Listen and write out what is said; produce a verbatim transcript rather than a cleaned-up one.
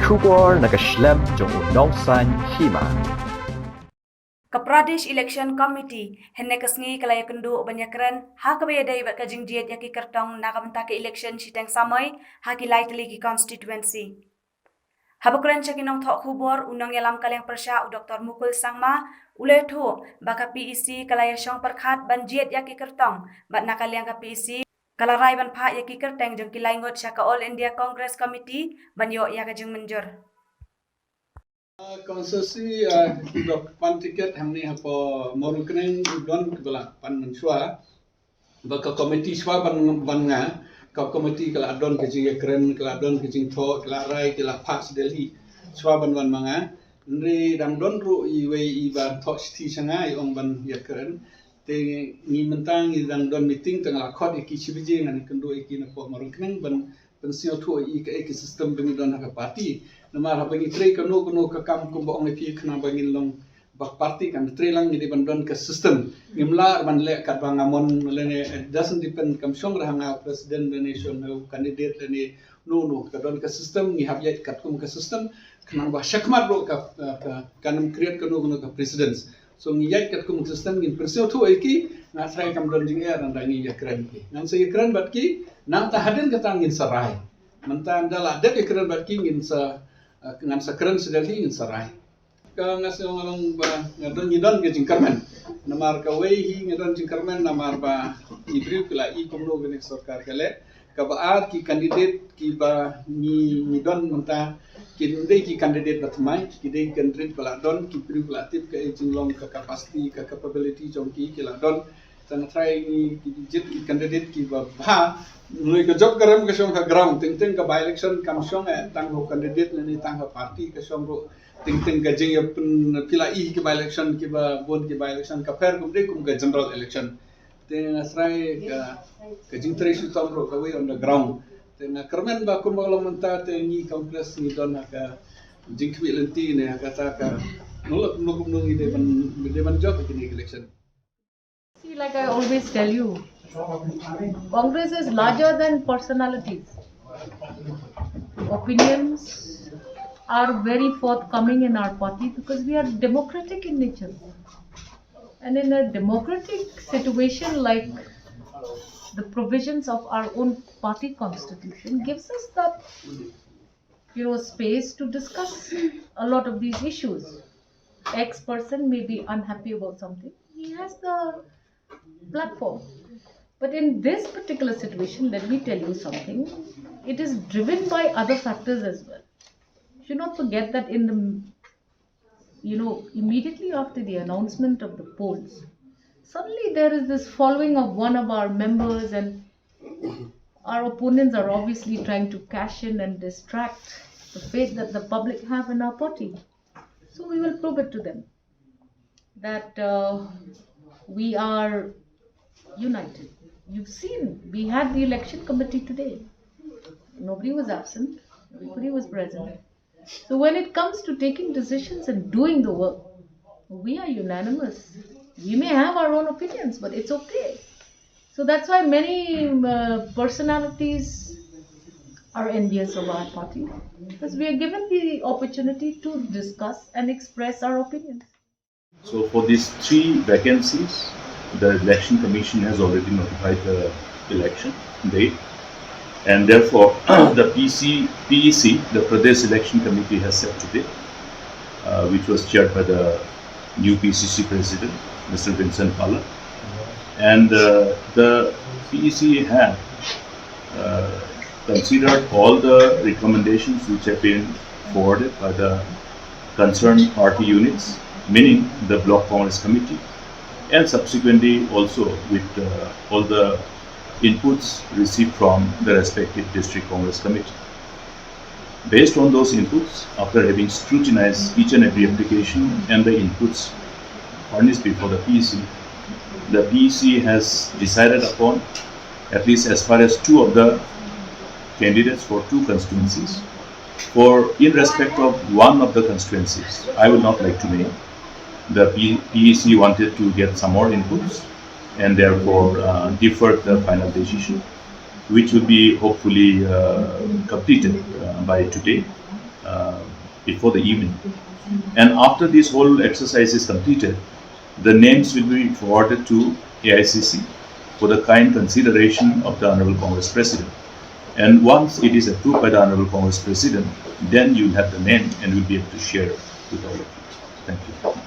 Khubor na ka shlem jong u nongsan hima. Ka Pradesh Election Committee hynne ka sngi ka la ïakynduh ban ïakren ha kaba ïadei bad ka jingjied ïa ki kyrtong na ka bynta ka election shiteng samoi ha ki lai tylli ki constituency. Haba kren sha ki nongthoh khubor, u nongïalam ka liang pyrshah u Doktor Mukul Sangma u la ïathuh ba ka P E C ka la ïashong pyrkhat ban jied ïa ki kyrtong bad na ka liang ka P E C ka la rai ban phah ïa ki kyrteng jong ki lai ngut sha ka All India Congress Committee ban ïoh ïa ka jingmynjur. Constituency, uh, dok pan tiket hangne hapoh Mawryngkneng don kaba la pan mynshuwa ba ka komiti shuwa ban ban nga, ka komiti ka la don ka jingïakren, ka la don ka jingthoh, ka la rai, ka la phah sha Delhi shuwa ban wan ma nga. Hynrei dang don ruh iwei i ba thoh shithi sha nga, i ong ban ïakren. Te ngi mynta ngi dang don meeting, te nga la khot ïa ki shi baje, ngan ïakynduh ïa ki napoh Mawryngkneng ban pynsngewthuh ïa ki kaei ka system ba ngi don ha ka party. Namar haba ngi trei kano kano ka kam, kumba ong ïa phi, khnang ba ngin long bad party, kan trei lang ngi dei ban don ka system. Ngim lah ban leh katba nga mon lane, it doesn't depend, kam shong re ha nga president lane shong nga candidate lane, no, no, ka don ka system, ngi hap ïaid katkum ka system. Khnang ba shakhmat ruh ka, ka, kan ym create kano kano ka precedence. So ngi ïaid katkum ka system, ngin pynsngewthuh ïa ki. Nga tharai kam don jingeh, nangta ngi ïakren ki, ngan sa ïakren bad ki. Nangta hadien kata ngin sa rai. Mynta ynda la dep ïakren bad ki, ngin sa, uh, ngan sa kren sha Delhi, ngin sa rai. Ka nga sngew nga long ba nga don, ngi don ka jingkyrmen. Namar kawei hi nga don jingkyrmen namar ba ki briew ki la i kumno kane ka sorkar ka leh. Kaba ar, ki candidate kiba ngi, ngi don mynta, kim dei ki candidate ba thymmai, ki dei candidate ba la don, ki briew ki la tip kaei jinglong, ka capacity, ka capability jong ki, ki la don. Te nga tharai ngi jied ki candidate kiba bha. Ngi ka jop ka rem ka shong ha ground, teng teng ka by election kam shong eh tang ha u candidate lane tang ha party, ka shong ruh teng teng ka jingïapyn, phi la i ki by election, kiba bun ki by election ka pher, kum dei kum ka general election. Te nga tharai ka, ka jingtrei shitom ruh kawei on the ground. Te nga kyrmen ba kumba long mynta, te ngi Congress ngi don ha ka jingkhmih lynti ne ha kata ka, no la kumno kumno ngi dei ban, ngi dei ban jop ha kine ki election. See, like I always tell you, Congress is larger than personalities. Opinions are very forthcoming in our party because we are democratic in nature. And in a democratic situation, like, the provisions of our own party constitution gives us that, you know, space to discuss a lot of these issues. X person may be unhappy about something. He has the platform. But in this particular situation, let me tell you something. It is driven by other factors as well. You should not forget that in the, you know, immediately after the announcement of the polls, suddenly there is this following of one of our members, and our opponents are obviously trying to cash in and distract the faith that the public have in our party. So we will prove it to them that, uh, we are united. You've seen, we had the election committee today. Nobody was absent. Everybody was present. So when it comes to taking decisions and doing the work, we are unanimous. We may have our own opinions, but it's okay. So that's why many, uh, personalities are envious of our party, because we are given the opportunity to discuss and express our opinions. So for these three vacancies, the Election Commission has already notified the election date, and therefore the P C, P E C, the Pradesh Election Committee, has set today, uh, which was chaired by the new P C C President, Mister Vincent Pala, and uh, the P E C had uh, considered all the recommendations which have been forwarded by the concerned party units, meaning the Block Congress Committee, and subsequently also with uh, all the inputs received from the respective District Congress Committee. Based on those inputs, after having scrutinized each and every application and the inputs furnished before the P E C, the P E C has decided upon, at least as far as two of the candidates for two constituencies, for in respect of one of the constituencies, I will not like to name, the P- PEC wanted to get some more inputs and therefore uh, deferred the final decision, which will be hopefully uh, completed uh, by today. Uh, before the evening. And after this whole exercise is completed, the names will be forwarded to A I C C for the kind consideration of the Honorable Congress President. And once it is approved by the Honorable Congress President, then you'll have the name and we'll be able to share with all of you. Thank you.